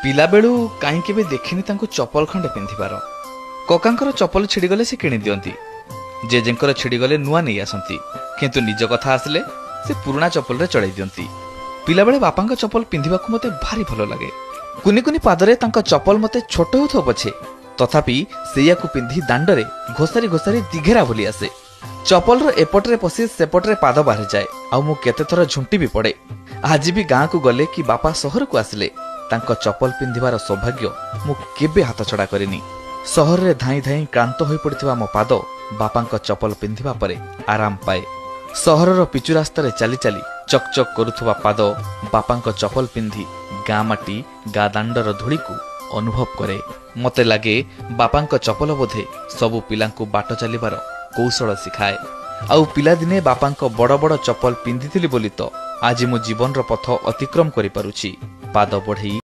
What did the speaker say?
ପିଲାବେଳୁ କାହିଁ କେବେ ଦେଖିନି ତାଙ୍କୁ ଚପଲ ଖଣ୍ଡେ ପିନ୍ଧିବାର। କକାଙ୍କର ଚପଲ ଛିଡ଼ିଗଲେ ସେ କିଣି ଦିଅନ୍ତି, ଜେଜେଙ୍କର ଛିଡ଼ିଗଲେ ନୂଆ ନେଇ ଆସନ୍ତି, କିନ୍ତୁ ନିଜ କଥା ଆସିଲେ ସେ ପୁରୁଣା ଚପଲରେ ଚଳାଇ ଦିଅନ୍ତି। ପିଲାବେଳେ ବାପାଙ୍କ ଚପଲ ପିନ୍ଧିବାକୁ ମୋତେ ଭାରି ଭଲ ଲାଗେ। କୁନି କୁନି ପାଦରେ ତାଙ୍କ ଚପଲ ମୋତେ ଛୋଟ ହେଉଥିବ ପଛେ, ତଥାପି ସେଇଆକୁ ପିନ୍ଧି ଦାଣ୍ଡରେ ଘୋଷାରି ଘୋଷାରି ଦିଘେରା ଭୁଲି ଆସେ। ଚପଲର ଏପଟରେ ପଶି ସେପଟରେ ପାଦ ବାହାରିଯାଏ, ଆଉ ମୁଁ କେତେଥର ଝୁଣ୍ଟି ବି ପଡ଼େ। ଆଜି ବି ଗାଁକୁ ଗଲେ କି ବାପା ସହରକୁ ଆସିଲେ ତାଙ୍କ ଚପଲ ପିନ୍ଧିବାର ସୌଭାଗ୍ୟ ମୁଁ କେବେ ହାତଛଡ଼ା କରିନି। ସହରରେ ଧାଇଁ ଧାଇଁ କ୍ଳାନ୍ତ ହୋଇପଡ଼ିଥିବା ମୋ ପାଦ ବାପାଙ୍କ ଚପଲ ପିନ୍ଧିବା ପରେ ଆରାମ ପାଏ। ସହରର ପିଚୁ ରାସ୍ତାରେ ଚାଲି ଚାଲି ଚକଚକ୍ କରୁଥିବା ପାଦ ବାପାଙ୍କ ଚପଲ ପିନ୍ଧି ଗାଁ ମାଟି, ଗାଁ ଦାଣ୍ଡର ଧୂଳିକୁ ଅନୁଭବ କରେ। ମୋତେ ଲାଗେ ବାପାଙ୍କ ଚପଲ ବୋଧେ ସବୁ ପିଲାଙ୍କୁ ବାଟ ଚାଲିବାର କୌଶଳ ଶିଖାଏ। ଆଉ ପିଲାଦିନେ ବାପାଙ୍କ ବଡ଼ ବଡ଼ ଚପଲ ପିନ୍ଧିଥିଲି ବୋଲି ତ ଆଜି ମୁଁ ଜୀବନର ପଥ ଅତିକ୍ରମ କରିପାରୁଛି। ପାଦ ବଢ଼େଇ